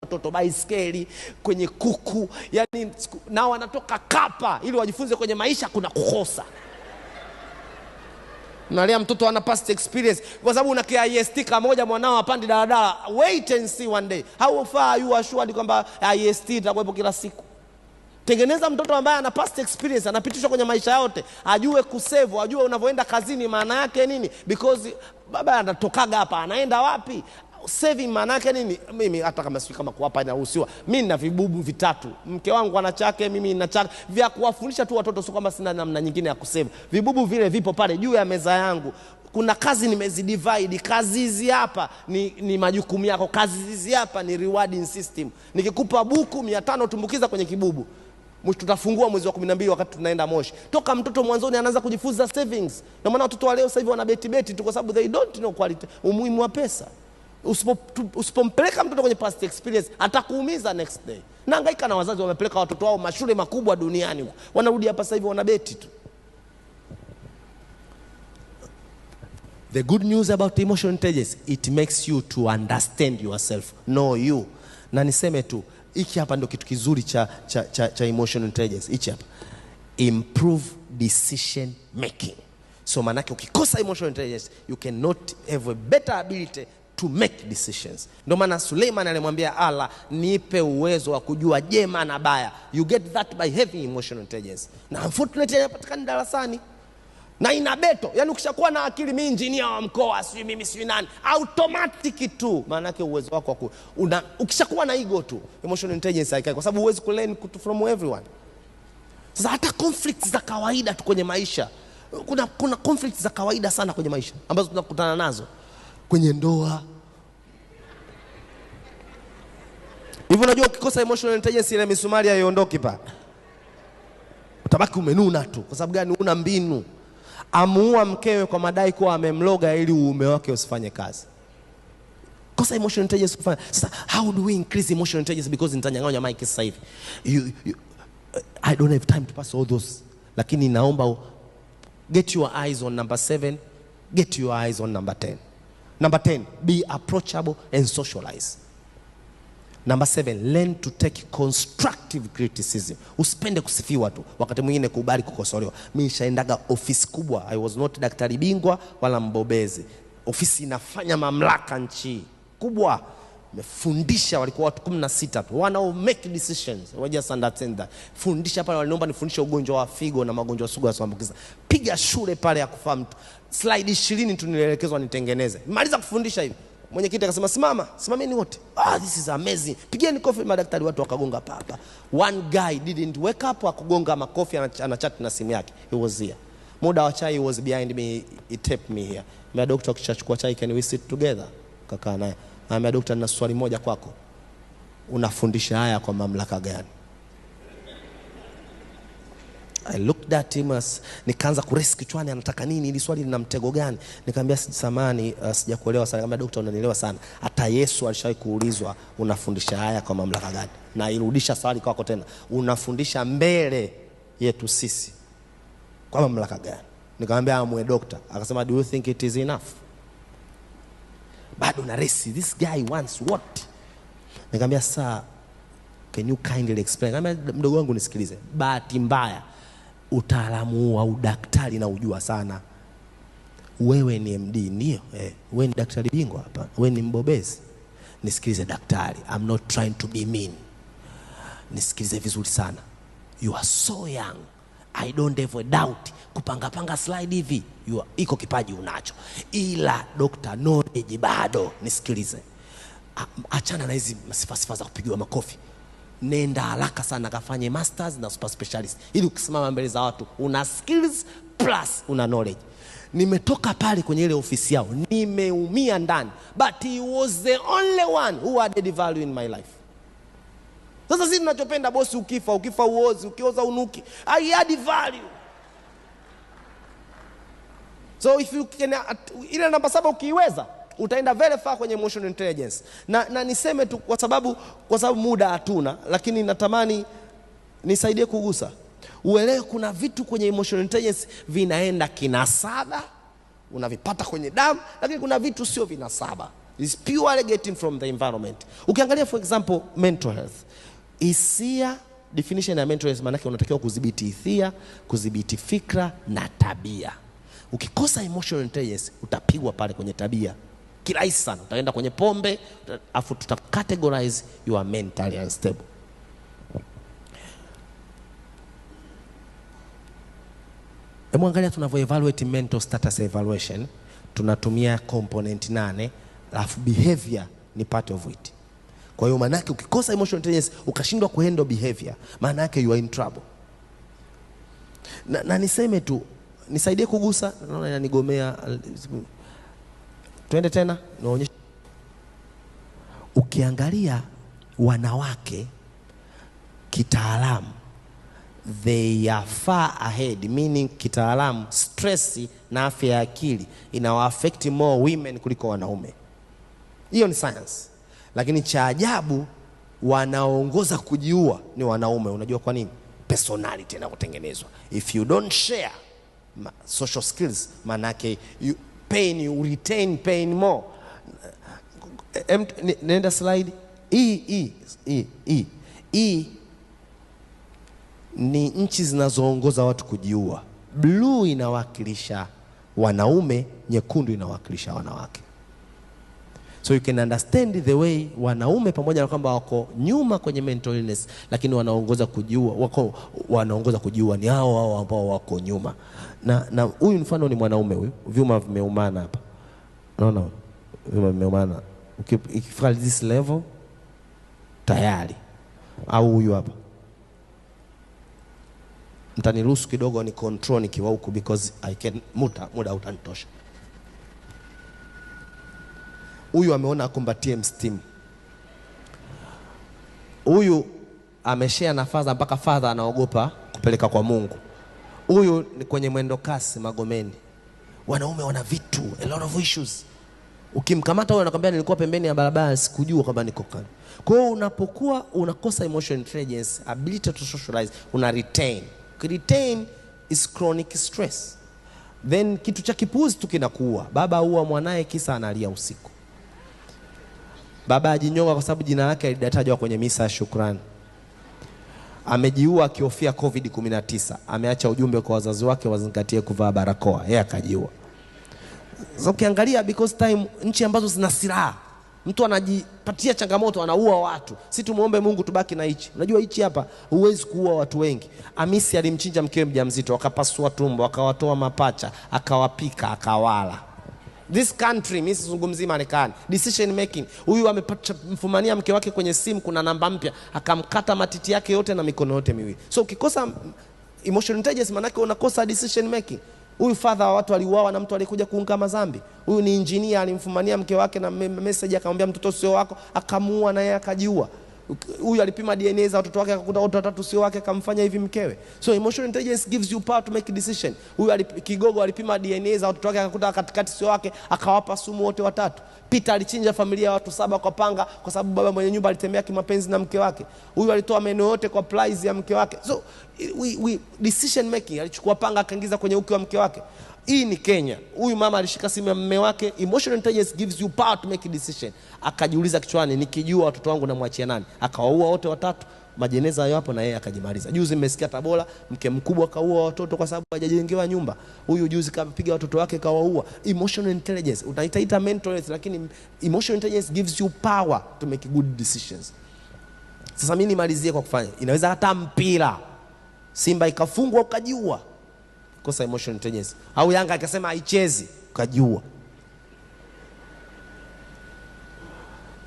Watoto baiskeli kwenye kuku, yani nao wanatoka kapa ili wajifunze kwenye maisha kuna kukosa. Unalea mtoto ana past experience kwa sababu una KIST kamoja, mwanao apandi daladala. Wait and see one day. How far you are assured kwamba IST itakuwepo kila siku? Tengeneza mtoto ambaye ana past experience, anapitishwa kwenye maisha yote, ajue kusave, ajue unavyoenda kazini maana yake nini, because baba anatokaga hapa anaenda wapi. Saving maana yake nini? Mimi hata kama sijui kama kuwapa inaruhusiwa, mimi nina vibubu vitatu, mke wangu ana chake, mimi nina chake, vya kuwafundisha tu watoto, sio kwamba sina namna nyingine ya kusave. Vibubu vile vipo pale juu ya meza yangu. Kuna kazi nimezidivide, kazi hizi hapa ni majukumu yako, kazi hizi hapa ni rewarding system. Nikikupa buku 500 tumbukiza kwenye kibubu. Tutafungua mwezi wa 12 wakati tunaenda Moshi. Toka mtoto mwanzoni anaanza kujifunza savings. Ndio maana watoto wa leo sasa hivi wana beti beti tu kwa sababu they don't know quality, umuhimu wa pesa. Usipompeleka mtoto kwenye past experience atakuumiza next day. Na hangaika na wazazi wamepeleka watoto wao mashule makubwa duniani huko, wanarudi hapa sasa hivi wanabeti tu. The good news about emotional intelligence, it makes you to understand yourself, know you. Na niseme tu, hiki hapa ndio kitu kizuri cha emotional intelligence. Hichi hapa, improve decision making. So manake ukikosa emotional intelligence, you cannot have a better ability to make decisions. Ndio maana Suleiman alimwambia Allah, nipe uwezo wa kujua jema na baya. You get that by having emotional intelligence. Na unfortunately inapatikana darasani. Na ina beto, yani ukishakuwa na akili, mimi engineer wa mkoa, sijui mimi sijui nani, automatic tu. Maana yake uwezo wako wa ukishakuwa na ego tu, emotional intelligence haikai, kwa sababu huwezi kulearn from everyone. Sasa hata conflicts za kawaida tu kwenye maisha, kuna conflicts za kawaida sana kwenye maisha ambazo tunakutana nazo kwenye ndoa. Hivyo unajua ukikosa emotional intelligence ile misumari haiondoki pa. Utabaki umenuna tu. Kwa sababu gani? Una mbinu. Amuua mkewe kwa madai kuwa amemloga ili uume wake usifanye kazi. Kosa emotional intelligence kufanya. Sasa how do we increase emotional intelligence? Because nitanyang'anya mic sasa hivi. I don't have time to pass all those. Lakini naomba get your eyes on number 7, get your eyes on number 10. Number 10, be approachable and socialize. Number 7, learn to take constructive criticism. Usipende kusifiwa tu, wakati mwingine kubali kukosolewa. Mimi nishaendaga ofisi kubwa, I was not daktari bingwa wala mbobezi. Ofisi inafanya mamlaka nchi kubwa. Nimefundisha, walikuwa watu 16 tu, wanao make decisions. We just understand that. Fundisha pale, waliniomba nifundishe ugonjwa wa figo na magonjwa sugu yasiyoambukiza. Piga shule pale ya kufahamu tu. Slide 20 tu nilielekezwa nitengeneze. Maliza kufundisha hivi, mwenyekiti akasema simama, simameni wote. Ah, this is amazing. Pigeni kofi madaktari, watu wakagonga papa. One guy didn't wake up, akagonga makofi, anachat na simu yake. He was here. Muda wa chai he was behind me, he tapped me here. Mimi doctor, ukishachukua chai can we sit together? Kakaa naye. Anambia doctor, nina swali moja kwako. Unafundisha haya kwa mamlaka gani? I looked at him as, nikaanza kuresi kichwani, anataka nini, ili swali lina mtego gani? Nikamwambia samahani, sijakuelewa sana. Nikamwambia doctor, unanielewa sana. Hata Yesu alishawahi kuulizwa unafundisha haya kwa mamlaka gani? Na irudisha swali kwako tena. Unafundisha mbele yetu sisi kwa mamlaka gani? Nikamwambia amwe doctor. Akasema do you think it is enough? Bado na resi, this guy wants what? Nikamwambia sir, can you kindly explain? Nikamwambia mdogo wangu nisikilize. Bahati mbaya utaalamu wa udaktari na ujua sana. Wewe ni MD ndio? Wewe ni daktari bingwa hapa. Wewe ni mbobezi. Nisikilize daktari, I'm not trying to be mean. Nisikilize vizuri sana. You are so young. I don't have a doubt. Kupanga panga slide hivi, you are, iko kipaji unacho. Ila doctor, knowledge bado. Nisikilize. Achana na hizi sifa sifa za kupigiwa makofi. Nenda haraka sana kafanye masters na super specialist, ili ukisimama mbele za watu una skills plus una knowledge. Nimetoka pale kwenye ile ofisi yao nimeumia ndani, but he was the only one who added value in my life. Sasa sisi tunachopenda bosi, ukifa ukifa uozi, ukioza unuki. I add value. So if you can, ile namba 7 ukiiweza utaenda very far kwenye emotional intelligence. Na niseme tu kwa sababu muda hatuna, lakini natamani nisaidie kugusa. Uelewe kuna vitu kwenye emotional intelligence vinaenda kinasaba, unavipata kwenye damu, lakini kuna vitu sio vinasaba. It's purely getting from the environment. Ukiangalia for example mental health, hisia, definition ya mental health maana yake unatakiwa kudhibiti hisia, kudhibiti fikra na tabia. Ukikosa emotional intelligence utapigwa pale kwenye tabia kirahisi sana, utaenda kwenye pombe, afu tuta categorize you are mentally unstable. Hebu angalia tunavyo evaluate mental status evaluation, tunatumia component 8, alafu behavior ni part of it. Kwa hiyo maana yake ukikosa emotional intelligence ukashindwa kuhandle behavior, maana yake you are in trouble. Na niseme tu, nisaidie kugusa, naona inanigomea. Twende tena, naonyesha. Ukiangalia wanawake kitaalamu, they are far ahead, meaning kitaalamu stress na afya ya akili inawa affect more women kuliko wanaume. Hiyo ni science. Lakini cha ajabu wanaongoza kujiua ni wanaume. Unajua kwa nini? Personality inakutengenezwa. If you don't share social skills, manake you pain, you retain pain more. Nenda slide E E E E E ni nchi zinazoongoza watu kujiua. Blue inawakilisha wanaume, nyekundu inawakilisha wanawake. So you can understand the way wanaume pamoja na kwamba wako nyuma kwenye mental illness, lakini wanaongoza kujiua, wako wanaongoza kujiua ni hao hao ambao wako nyuma. Na huyu mfano ni mwanaume huyu, vyuma vimeumana hapa. Unaona? Vyuma vimeumana. Ukifika this level tayari. Au huyu hapa. Mtaniruhusu kidogo ni control nikiwa huku because I can muda utanitosha. Huyu ameona akumbatie mstimu. Huyu ameshare na father mpaka father anaogopa kupeleka kwa Mungu. Huyu ni kwenye mwendo kasi Magomeni. Wanaume wana vitu, a lot of issues. Ukimkamata huyu anakuambia nilikuwa pembeni ya barabara sikujua kwamba niko kando. Kwa hiyo unapokuwa unakosa emotional intelligence, ability to socialize, una retain. Retain is chronic stress. Then kitu cha kipuzi tu kinakuua. Baba huwa mwanae kisa analia usiku. Baba ajinyonga kwa sababu jina lake lilitajwa kwenye misa ya shukrani. Amejiua akihofia COVID-19. Ameacha ujumbe kwa wazazi wake wazingatie kuvaa barakoa. Yeye akajiua. So ukiangalia because time nchi ambazo zina silaha, mtu anajipatia changamoto anaua watu. Si tumuombe Mungu tubaki na hichi. Unajua hichi hapa huwezi kuua watu wengi. Amisi alimchinja mkewe mjamzito, akapasua tumbo, akawatoa mapacha, akawapika, akawala. This country, mimi sizungumzii Marekani, decision making. Huyu amemfumania mke wake kwenye simu, kuna namba mpya, akamkata matiti yake yote na mikono yote miwili. So ukikosa emotional intelligence maana yake unakosa decision making. Huyu father wa watu aliuawa na mtu alikuja kuunga madhambi. Huyu ni engineer alimfumania mke wake na message akamwambia mtoto sio wako, akamuua na yeye akajiua. Huyu alipima DNA za watoto wake akakuta wote watatu sio wake, akamfanya hivi mkewe. So emotional intelligence gives you power to make a decision. Huyu kigogo alipima DNA za watoto wake akakuta katikati sio wake, akawapa sumu wote watatu. Peter alichinja familia ya watu 7 kwa panga kwa sababu baba mwenye nyumba alitembea kimapenzi na mke wake. Huyu alitoa meno yote kwa plies ya mke wake. So we decision making, alichukua panga akaingiza kwenye uke wa mke wake. Hii ni Kenya. Huyu mama alishika simu ya mume wake. Emotional intelligence gives you power to make a decision. Akajiuliza kichwani, nikijua watoto wangu namwachia nani? Akawaua wote watatu, majeneza hayo hapo na yeye akajimaliza. Juzi mmesikia Tabora, mke mkubwa kaua watoto kwa sababu hajajengewa nyumba. Huyu juzi kapiga watoto wake kawaua. Emotional intelligence utaitaita mental health, lakini emotional intelligence gives you power to make good decisions. Sasa mimi nimalizie kwa kufanya, inaweza hata mpira Simba ikafungwa ukajiua, kosa emotional intelligence. Au Yanga akasema haichezi ukajiua.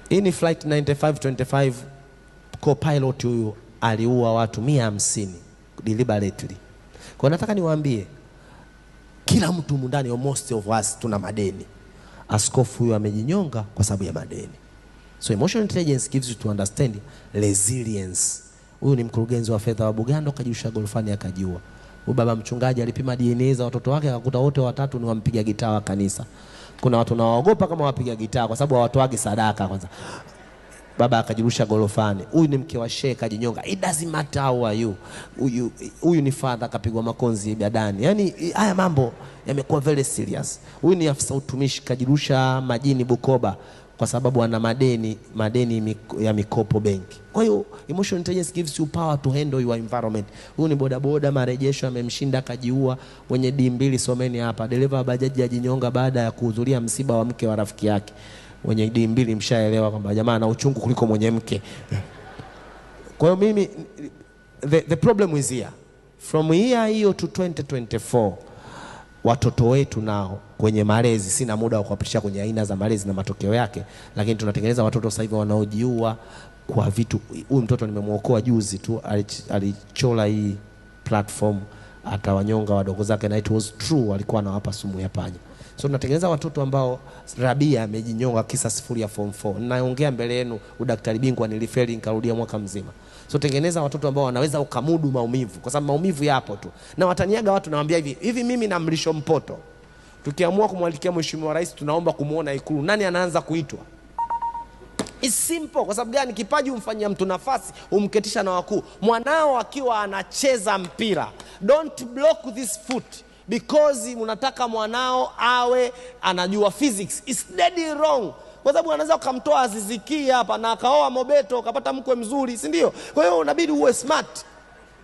Hii ni flight 9525, co-pilot huyu aliua watu 150 deliberately. Kwa nataka niwaambie kila mtu mundani, most of us tuna madeni. Askofu huyu amejinyonga kwa sababu ya madeni. So emotional intelligence gives you to understand resilience. Huyu ni mkurugenzi wa fedha wa Bugando, kajirusha golfani akajiua. Huyu baba mchungaji alipima DNA za watoto wake akakuta wote watatu ni wampiga gitaa wa kanisa. Kuna watu nawaogopa kama wapiga gitaa kwa sababu hawatoagi sadaka kwanza. Baba akajirusha gorofani. Huyu ni mke wa shehe kajinyonga. It doesn't matter how are you. Huyu ni father akapigwa makonzi ibadani. Yaani haya mambo yamekuwa very serious. Huyu ni afisa utumishi kajirusha majini Bukoba. kwa sababu ana madeni ya mikopo benki. Kwa hiyo emotional intelligence gives you power to handle your environment. Huyu ni bodaboda, marejesho amemshinda akajiua. Wenye D2 someni hapa. Dereva wa bajaji ajinyonga baada ya kuhudhuria msiba wa mke wa rafiki yake. Wenye D2 mshaelewa kwamba jamaa ana uchungu kuliko mwenye mke. Kwa hiyo mimi the problem is here. From here hiyo to 2024 watoto wetu nao kwenye malezi, sina muda wa kuwapitisha kwenye aina za malezi na matokeo yake, lakini tunatengeneza watoto sasa hivi wanaojiua kwa vitu. Huyu mtoto nimemuokoa juzi tu, alichola hii platform atawanyonga wadogo zake, na it was true, alikuwa anawapa sumu ya panya. So tunatengeneza watoto ambao Rabia amejinyonga kisa 0 ya form 4. Naongea mbele yenu udaktari bingwa, nilifeli nikarudia mwaka mzima. So tengeneza watoto ambao wanaweza ukamudu maumivu, kwa sababu maumivu yapo tu. Na wataniaga watu nawaambia hivi, hivi mimi na Mlisho Mpoto tukiamua kumwalikia Mheshimiwa Rais tunaomba kumuona Ikulu, nani anaanza kuitwa? It's simple. Kwa sababu gani? Kipaji umfanyia mtu nafasi, umketisha na wakuu. Mwanao akiwa anacheza mpira, don't block this foot because unataka mwanao awe anajua physics. It's dead wrong. Kwa sababu anaweza ukamtoa Aziziki hapa na akaoa Mobeto akapata mkwe mzuri, si ndio? Kwa hiyo unabidi uwe smart.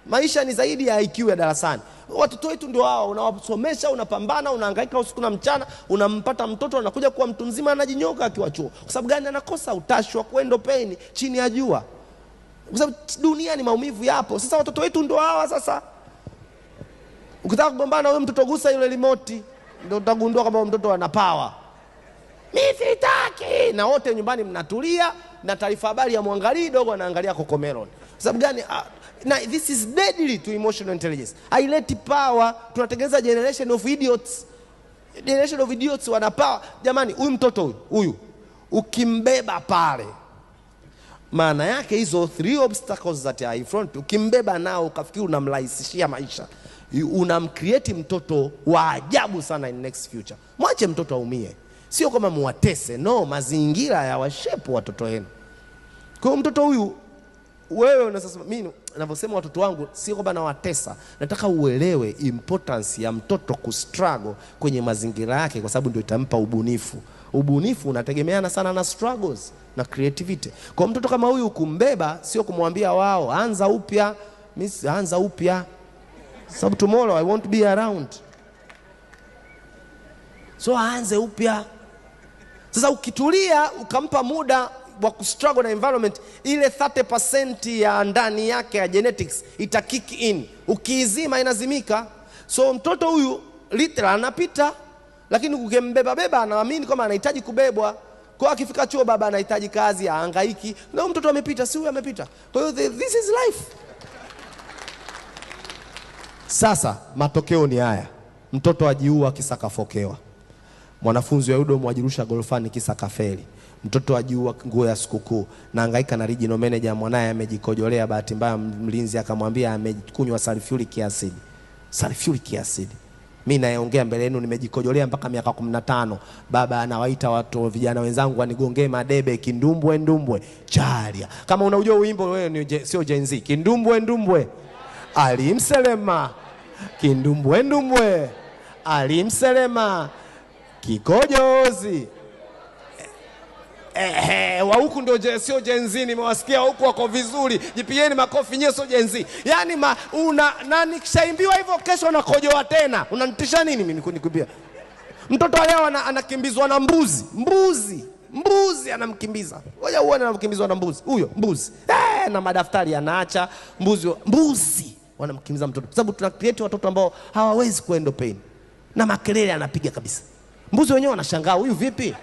Maisha ni zaidi ya IQ ya darasani. Watoto wetu ndio hao, unawasomesha, unapambana, unahangaika usiku na mchana, unampata mtoto anakuja kuwa mtu mzima anajinyoka akiwa chuo. Kwa sababu gani? Anakosa utashi wa kuendo pain chini ya jua. Kwa sababu dunia ni maumivu yapo. Sasa watoto wetu ndio hawa sasa. Ukitaka kugombana wewe mtoto, gusa yule remote, ndio utagundua kama mtoto ana power. Mimi sitaki. Na wote nyumbani mnatulia na taarifa habari ya mwangalii dogo anaangalia Cocomelon. Kwa sababu gani? Na this is deadly to emotional intelligence. Haileti power. Tunatengeneza generation of idiots. Generation of idiots wana power. Jamani, huyu mtoto huyu ukimbeba pale, maana yake hizo 3 obstacles that are in front, ukimbeba nao ukafikiri unamrahisishia maisha, unamcreate mtoto wa ajabu sana in next future. Mwache mtoto aumie. Sio kama muwatese, no, mazingira ya washepu watoto wenu. Kwa hiyo mtoto huyu wewe unasema, mimi ninavyosema watoto wangu sio kwamba nawatesa, nataka uelewe importance ya mtoto kustruggle kwenye mazingira yake, kwa sababu ndio itampa ubunifu. Ubunifu unategemeana sana na struggles na creativity. Kwa mtoto kama huyu kumbeba sio kumwambia wao anza upya, mimi anza upya, sababu tomorrow I won't be around. So aanze upya. Sasa ukitulia ukampa muda wa kustruggle na environment, ile 30% ya ndani yake ya genetics ita kick in. Ukiizima inazimika. So mtoto huyu literal anapita, lakini ukembeba beba anaamini kama anahitaji kubebwa. Kwa akifika chuo baba anahitaji kazi, hahangaiki. Na mtoto amepita, si huyu amepita. Kwa hiyo this is life. Sasa matokeo ni haya. Mtoto ajiua kisa kafokewa. Mwanafunzi wa UDOM ajirusha golfani kisa kafeli. Mtoto ajiua nguo ya sikukuu. Nahangaika na regional manager, mwanae amejikojolea, bahati mbaya mlinzi akamwambia amekunywa sulfuric acid. Sulfuric acid. Mimi naongea mbele yenu nimejikojolea mpaka miaka 15. Baba anawaita watu vijana wenzangu wanigongee madebe kindumbwe ndumbwe. Chalia. Kama unajua wimbo wewe ni sio Gen Z. Kindumbwe ndumbwe. Alimselema. Kindumbwe ndumbwe. Alimselema. Kikojozi. Wa huku ndio sio Gen Z, nimewasikia huku wako vizuri. Jipieni makofi nyewe sio Gen Z. Yaani una nani kishaimbiwa hivyo kesho nakojoa tena. Unanitisha nini mimi kunikimbia? Mtoto leo anakimbizwa na mbuzi. Mbuzi. Mbuzi anamkimbiza. Ngoja uone anakimbizwa na mbuzi. Huyo mbuzi. Na madaftari anaacha mbuzi. Mbuzi wanamkimbiza mtoto. Kwa sababu tuna create watoto ambao hawawezi kuendo pain. Na makelele anapiga kabisa. Mbuzi wenyewe wanashangaa huyu vipi?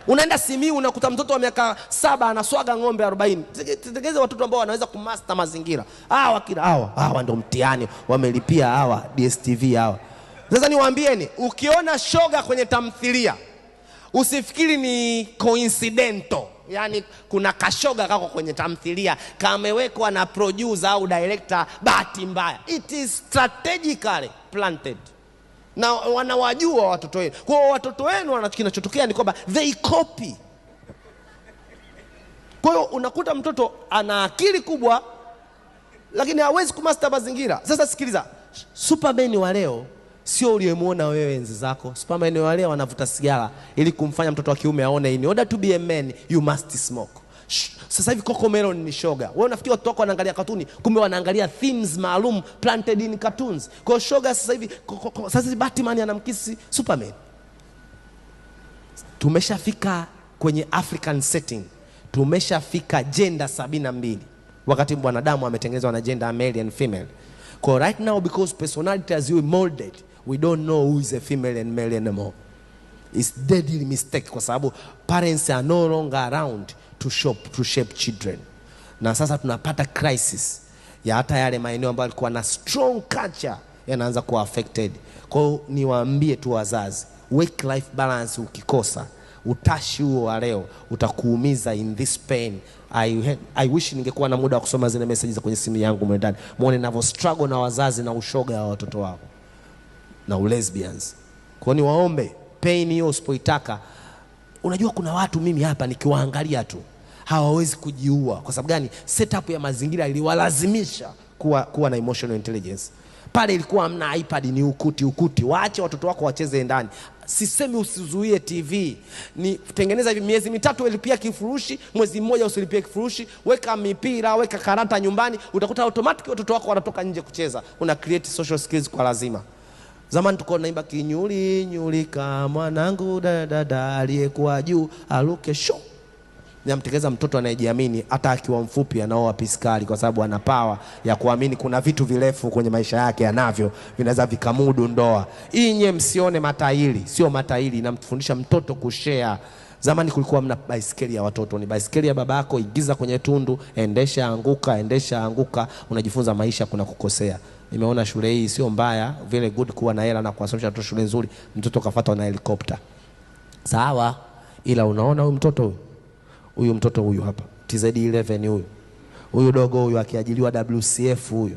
Unaenda Simiyu unakuta mtoto wa miaka 7 anaswaga ng'ombe 40. Tengeneze watoto ambao wanaweza kumaster mazingira. Hawa kila hawa ndio mtihani wamelipia hawa DSTV hawa. Sasa niwaambieni, ukiona shoga kwenye tamthilia usifikiri ni coincidental. Yaani kuna kashoga kako kwenye tamthilia kamewekwa na producer au director bahati mbaya. It is strategically planted. Na wanawajua watoto wenu. Kwa hiyo watoto wenu kinachotokea ni kwamba they copy. Kwa hiyo unakuta mtoto ana akili kubwa lakini hawezi kumaster mazingira. Sasa sikiliza, Superman wa leo Sio uliyemuona wewe enzi zako. Superman wale wanavuta sigara ili kumfanya mtoto wa kiume aone in order to be a man you must smoke. Sasa hivi Cocomelon ni shoga. Wewe unafikiri watoto wako wanaangalia katuni, kumbe wanaangalia themes maalum planted in cartoons. Kwa shoga sasa hivi, sasa hivi Batman anamkisi Superman. Tumeshafika kwenye African setting. Tumeshafika gender 72. Wakati mwanadamu ametengenezwa na gender male and female. Kwa right now because personality has been molded, we don't know who is a female and male anymore. It's deadly mistake kwa sababu parents are no longer around to shape children. Na sasa tunapata crisis ya hata yale maeneo ambayo yalikuwa na strong culture yanaanza kuwa affected. Kwa hiyo niwaambie tu wazazi, work life balance ukikosa, utashi huo wa leo utakuumiza in this pain. I wish ningekuwa na muda wa kusoma zile messages kwenye simu yangu mwendani, muone ninavyo struggle na wazazi na ushoga wa watoto wao na lesbians. Kwa hiyo niwaombe, pain hiyo usipoitaka. Unajua kuna watu mimi hapa nikiwaangalia tu hawawezi kujiua. Kwa sababu gani? Setup ya mazingira iliwalazimisha kuwa na emotional intelligence. Pale ilikuwa hamna iPad, ni ukuti ukuti. Waache watoto wako wacheze ndani. Sisemi usizuie TV. Ni tengeneza hivi miezi mitatu ulipia kifurushi, mwezi mmoja usilipie kifurushi, weka mipira, weka karata nyumbani, utakuta automatic watoto wako wanatoka nje kucheza. Una create social skills kwa lazima. Zamani tulikuwa tunaimba kinyuli nyulika mwanangu dada aliyekuwa juu aluke sho. Namtekeza mtoto anayejiamini hata akiwa mfupi anaoa piskali kwa sababu ana power ya kuamini kuna vitu virefu kwenye maisha yake anavyo vinaweza vikamudu ndoa. Inye msione matairi, sio matairi, inamfundisha mtoto kushare. Zamani kulikuwa mna baiskeli ya watoto, ni baiskeli ya babako, ingiza kwenye tundu, endesha anguka, endesha anguka, unajifunza maisha kuna kukosea. Nimeona shule hii sio mbaya, vile good kuwa na hela na kuwasomesha watoto shule nzuri, mtoto kafuatwa na helikopta. Sawa, ila unaona huyu mtoto huyu? Huyu mtoto huyu hapa, TZ11 huyu. Huyu dogo huyu akiajiliwa WCF huyu.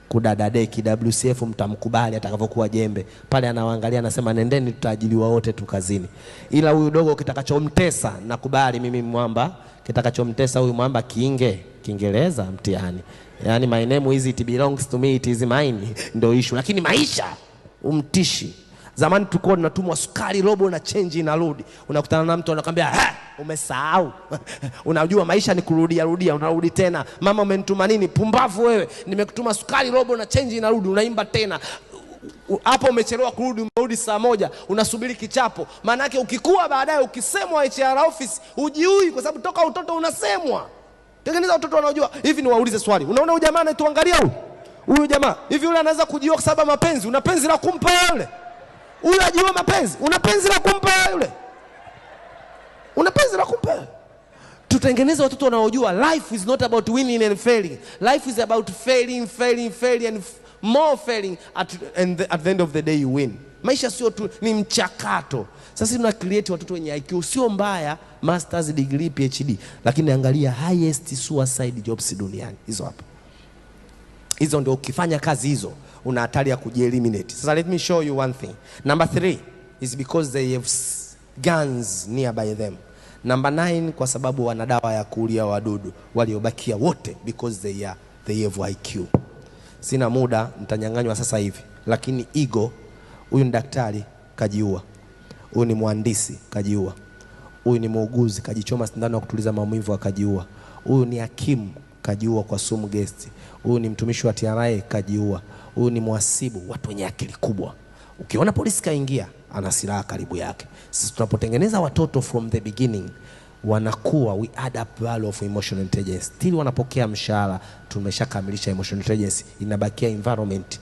Kudadadeki WCF mtamkubali atakavyokuwa jembe. Pale anawaangalia anasema nendeni tutaajiliwa wote tu kazini. Ila huyu dogo kitakachomtesa, nakubali mimi mwamba, kitakachomtesa huyu mwamba kiinge, Kiingereza mtihani. Yaani my name is it belongs to me, it is mine, ndio issue. Lakini maisha umtishi. Zamani tulikuwa tunatumwa sukari robo na change inarudi. Unakutana na mtu anakuambia, "Ha, umesahau." Unajua maisha ni kurudia rudia, unarudi tena. Mama umenituma nini? Pumbavu wewe. Nimekutuma sukari robo na change inarudi, unaimba tena. Hapo umechelewa kurudi, umerudi saa 1, unasubiri kichapo. Maana yake ukikua baadaye ukisemwa HR office, hujiui kwa sababu toka utoto unasemwa. Tengeneza watoto wanaojua. Hivi niwaulize swali. Unaona huyu jamaa anatuangalia huyu? Huyu jamaa, hivi yule anaweza kujiua kwa sababu mapenzi? Una penzi la kumpa yule? Huyu ajiua mapenzi? Una penzi la kumpa yule? Una penzi la kumpa? Tutengeneze watoto wanaojua life is not about winning and failing. Life is about failing, failing, failing and more failing at the end of the day you win. Maisha sio tu, ni mchakato. Sasa tuna create watoto wenye IQ sio mbaya, masters degree, PhD, lakini angalia highest suicide jobs duniani hizo hapa. Hizo ndio ukifanya kazi hizo una hatari ya kujieliminate. Sasa let me show you one thing. Number 3 is because they have guns nearby them. Number 9 kwa sababu wana dawa ya kuulia wadudu. Waliobakia wote because they have IQ. Sina muda, nitanyang'anywa sasa hivi. Lakini ego, huyu ni daktari kajiua. Huyu ni mhandisi kajiua. Huyu ni muuguzi kajichoma sindano ya kutuliza maumivu akajiua. Huyu ni hakimu kajiua kwa sumu gesti. Huyu ni mtumishi wa TRA kajiua. Huyu ni mhasibu, watu wenye akili kubwa. Ukiona polisi kaingia, ana silaha karibu yake. Sisi tunapotengeneza watoto from the beginning, wanakuwa we add up value of emotional intelligence. Still wanapokea mshahara, tumeshakamilisha emotional intelligence, inabakia environment.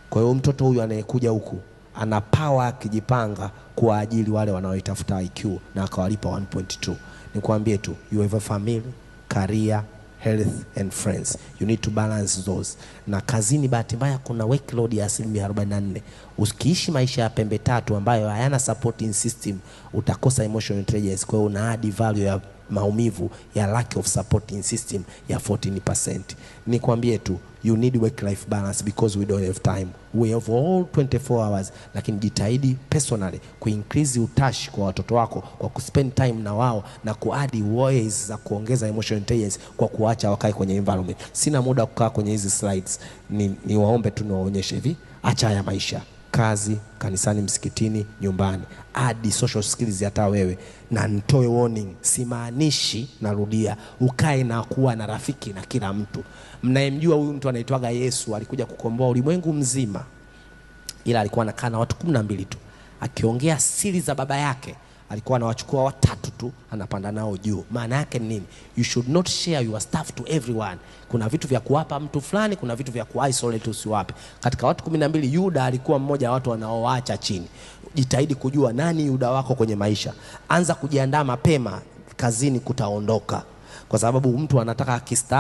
Kwa hiyo mtoto huyu anayekuja huku ana power akijipanga kwa ajili wale wanaoitafuta IQ na akawalipa 1.2. Nikwambie tu, you have a family, career, health and friends. You need to balance those. Na kazini bahati mbaya kuna workload ya 44%. Ukiishi maisha ya pembe tatu ambayo hayana supporting system, utakosa emotional intelligence. Kwa hiyo una add value ya maumivu ya lack of supporting system ya 14%. Nikwambie tu, you need work life balance because we don't have time. We have all 24 hours, lakini jitahidi personally kuincrease utashi kwa watoto wako kwa kuspend time na wao na kuadd ways za kuongeza emotional intelligence kwa kuacha wakae kwenye environment. Sina muda kukaa kwenye hizi slides. Ni waombe tu niwaonyeshe hivi, acha haya maisha. Kazi, kanisani, msikitini, nyumbani. Hadi social skills hata wewe. Na nitoe warning, simaanishi, narudia, ukae na kuwa na rafiki na kila mtu. Mnayemjua huyu mtu anaitwaga Yesu, alikuja kukomboa ulimwengu mzima. Ila alikuwa anakaa na watu 12 tu. Akiongea siri za baba yake, alikuwa anawachukua watatu tu, anapanda nao juu. Maana yake ni nini? You should not share your stuff to everyone. Kuna vitu vya kuwapa mtu fulani, kuna vitu vya kuisolate usiwape. Katika watu 12, Yuda alikuwa mmoja wa watu wanaoacha chini. Jitahidi kujua nani Yuda wako kwenye maisha. Anza kujiandaa mapema, kazini kutaondoka. Kwa sababu mtu anataka akistaafu